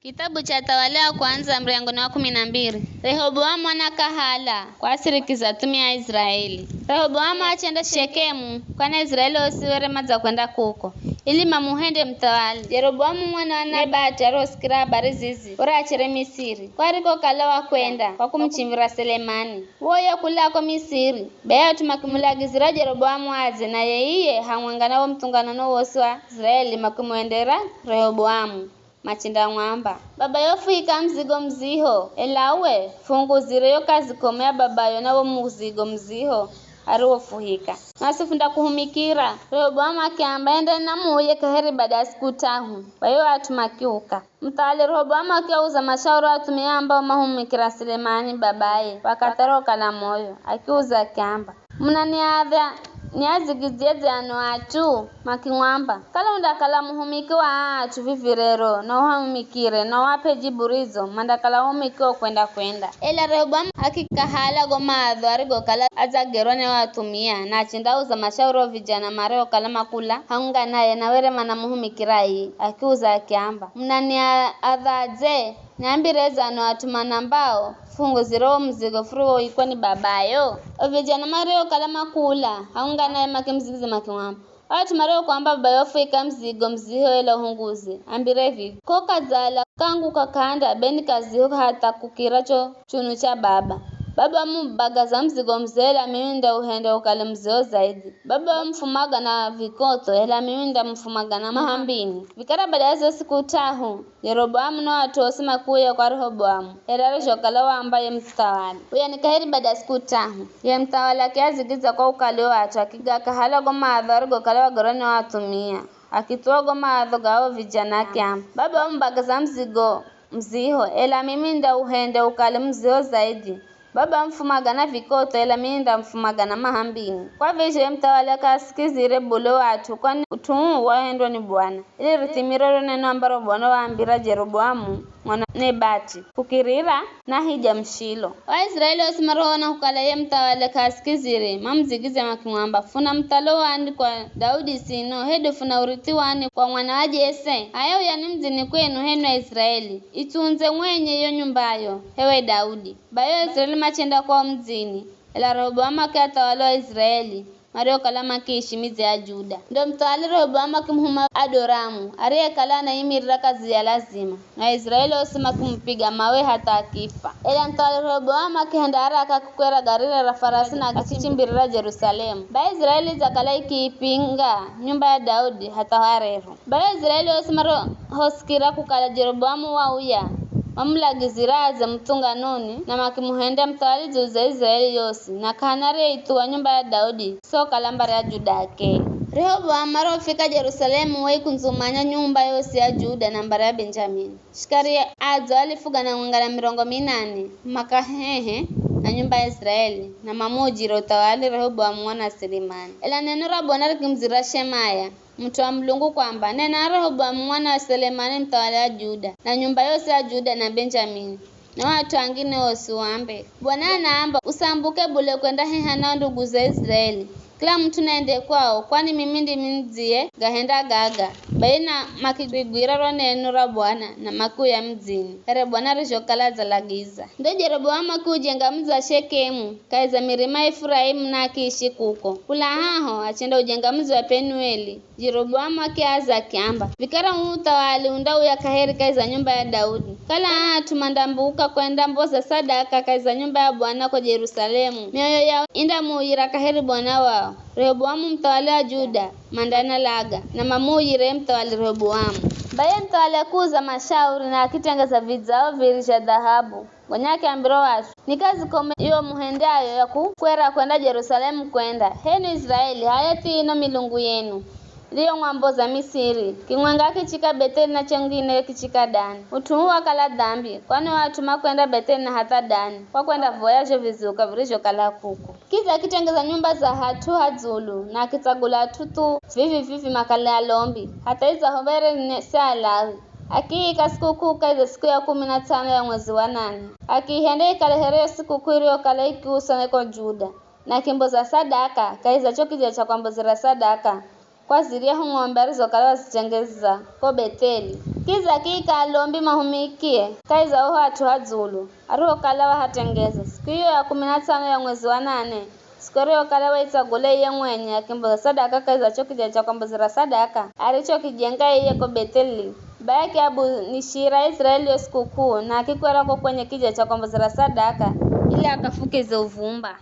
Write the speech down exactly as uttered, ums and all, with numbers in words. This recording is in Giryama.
Kitabu cha Athawali wa Kwandza, muryango ni wa kumi na mbiri. Rehoboamu anakahala kuasirikiza athumia a Iziraeli. Rehoboamu achenda Shekemu, kwani Aiziraeli osi were madzakwenda kuko, ili mamuhende muthawali. Jeroboamu mwana wa Nebati arihosikira habari zizi, were achere Misiri, ko arikokala wakwenda kwa kumuchimvira Selemani. Woyo kula ko Misiri, be at'u makimulagizira Jeroboamu adze, naye iye hamwenga na wo muthunganano wosi wa Iziraeli makimuhendera Rehoboamu. Machendamwamba, "Babayo fuhika muzigo muziho, ela uwe fuhunguzire yo kazi kome ya babayo na wo muzigo muziho ariwofuhika, nasi fundakuhumikira." Rehoboamu akiamba, "Endani na muuye kaheri bada ya siku t'ahu." Bai o at'u makiuka. Muthawali Rehoboamu akiauza mashauri o athumia ambao mahumikira Selemani babaye wakathi arokala moyo, akiuza akiamba, "Munaniadha niadzigidzye dze ano at'u?" Makimwamba, "Kala undakala muhumiki wa aa at'u vivi rero, na uhumikire, na uap'e jibu ridzo, mandakala uhumikiwo kwenda-kwenda." Ela Rehoboamu akikahala go maadho arigokala adzagerwa ni o athumia, na achendauza mashauri o vijana mariokala makula hamwenga naye, na were manamuhumikira iye, akiuza akiamba, "Munaniadhadze? Niambire dze ano at'u manambao, fuhunguzire wo muzigo furiwoikwa ni babayo." O vijana mariokala makula hamwenga naye makimuzigiza makimwamba, "O at'u mariokuamba babayo fuhika muzigo muziho ela uhunguze, ambire vivi, ko kadzala kangu kakanda be ni kaziho hatha kukira cho chunu cha baba. Baba wamubagaza muzigo muzee ela mimi ndauhenda ukale muzeo zaidhi. Baba wamufumaga na vikotho ela mimi ndamufumaga na mahambini." Vikara bada ya zo siku t'ahu, Jeroboamu na o at'u osi makiuya kwa Rehoboamu, here arizhokala waamba ye muthawali. Uya ni kaheri bada ya siku t'ahu. Ye muthawali akiadzigidzya kwa ukali o at'u, akigakahala go maadho arigokala wagerwa ni o athumia. Akithuwa go maadho ga o vijana akiamba, "Baba wamubagaza muzigo muziho, ela mimi ndauhenda ukale muziho zaidhi. Baba wamufumaga na vikotho, ela mimi ndamufumaga na mahambini." Kwa vizho ye muthawali akaasikizire bule o at'u, kwani ut'u uu wahendwa ni Bwana, ili rithimire ro neno ambaro Bwana waambira Jeroboamu mwana Nebati, kukirira na hija Mushilo. O Aiziraeli osi marihoona kukala ye muthawali k'aasikizire, mamudzigidzya makimwamba, "Funa muthalo wani kwa Daudi sino, hedu funa urithi wani kwa mwana wa Jese? H'aya uyani mudzini kwenu, h'enwi Aiziraeli, itsundze mwenye yo nyumbayo, h'ewe Daudi." Bai o Aiziraeli machenda kwao mudzini, ela Rehoboamu akiathawala o Aiziraeli mariokala makiishi midzi ya Juda. Ndo muthawali Rehoboamu akimuhuma Adoramu, ariyekala anaimirira kazi ya lazima, na Aiziraeli osi makimupiga mawe hatha akifa. Ela muthawali Rehoboamu akihenda haraka kukwera garira ra farasi na akichichimbirira Jerusalemu. Bai Israeli idzakala ikiipinga nyumba ya Daudi hatha wa rero. Bai Aiziraeli osi marihosikira kukala Jeroboamu wauya, mamulagizira adze muthunganoni, na makimuhendya muthawali dzulu za Israeli yosi, na k'ahana ariyeithuwa nyumba ya Daudi, sokala mbari ya Juda h'akeye. Rehoboamu arihofika Jerusalemu, waikundzumanya nyumba yosi ya Juda na mbari ya Benjamini. Shikari adzo alifu gana mwenga na mirongo minane, makahehe na nyumba ya Israeli, na mamuujire uthawali Rehoboamu mwana wa Selemani. Ela neno ra Bwana rikimudzira Shemaya, mut'u wa Mulungu kwamba, "Nena na Rehoboamu mwana wa Selemani muthawali wa Juda, na nyumba yosi ya Juda na Benjamini, na o at'u angine osi, uambe, 'Bwana anaamba, usambuke bule kwenda heha na o nduguzo Israeli. Kila mut'u naende kwao, kwani mimi ndimi nidziye gahenda gaga.'" Bai na makigwigwira ro neno ra Bwana, na makiuya mudzini, here Bwana arizhokala adzalagiza. Ndo Jeroboamu akiujenga mudzi wa Shekemu kahi za mirima ya Efuraimu, na akiishi kuko. Kula haho, achendaujenga mudzi wa Penueli. Jeroboamu akiaza akiamba, "Vikara uu uthawali undauya kaheri kahi za nyumba ya Daudi. Kala aa at'u mandambuka kwendamboza sadaka kahi za nyumba ya Bwana ko Jerusalemu, mioyo yao indamuuyira kaheri Bwana wao." Rehoboamu muthawali wa Juda mandanalaga, na mamuuyire ye muthawali Rehoboamu. Bai ye muthawali akiuza mashauri na akitengeza vidzao viri zha dhahabu. Gonya akiambira o at'u, "Ni kazi kome iyo muhendayo ya kukwera kwenda Jerusalemu kwenda. H'enwi Israeli, h'aya thii ino milungu yenu, iriyomwamboza Misiri, kimwenga kichika Betheli na chengine kichika Dani. Ut'u uu wakala dhambi, kwani o at'u makwenda Betheli na hatha Dani, kwa kwendavoya zho vizuka virizhokala kuko." Kidza akitengeza nyumba za hat'u ha dzulu, na akitsagula at'u thu vivi-vivi makale alombi, hatha idzaho were ni si Alawi. Akiika sikuk'uu kahi za siku ya kumi na tsano ya mwezi wa nane. Akiihenda ikale here yo sikuk'uu iriyokala ikiuswa ko Juda, na akimboza sadaka kahi za cho kidza cha kwambozera sadaka kwa ziryahu ng'ombe arizokala wazitengeza ko Betheli. Kidza kiika alombi mahumikie kahi za oho at'u a dzulu, arihokala wahatengeza. Siku iyo ya kumi na tsano ya mwezi wa nane, siku ariyokala waitsagula iye mwenye akimboza sadaka kahi za cho kija cha kwambozera sadaka arichokijenga iye ko Betheli, bai akiabunishira Aiziraeli yo sikuk'uu na akikwera ko kwenye kija cha kwambozera sadaka ili akafukize uvumba.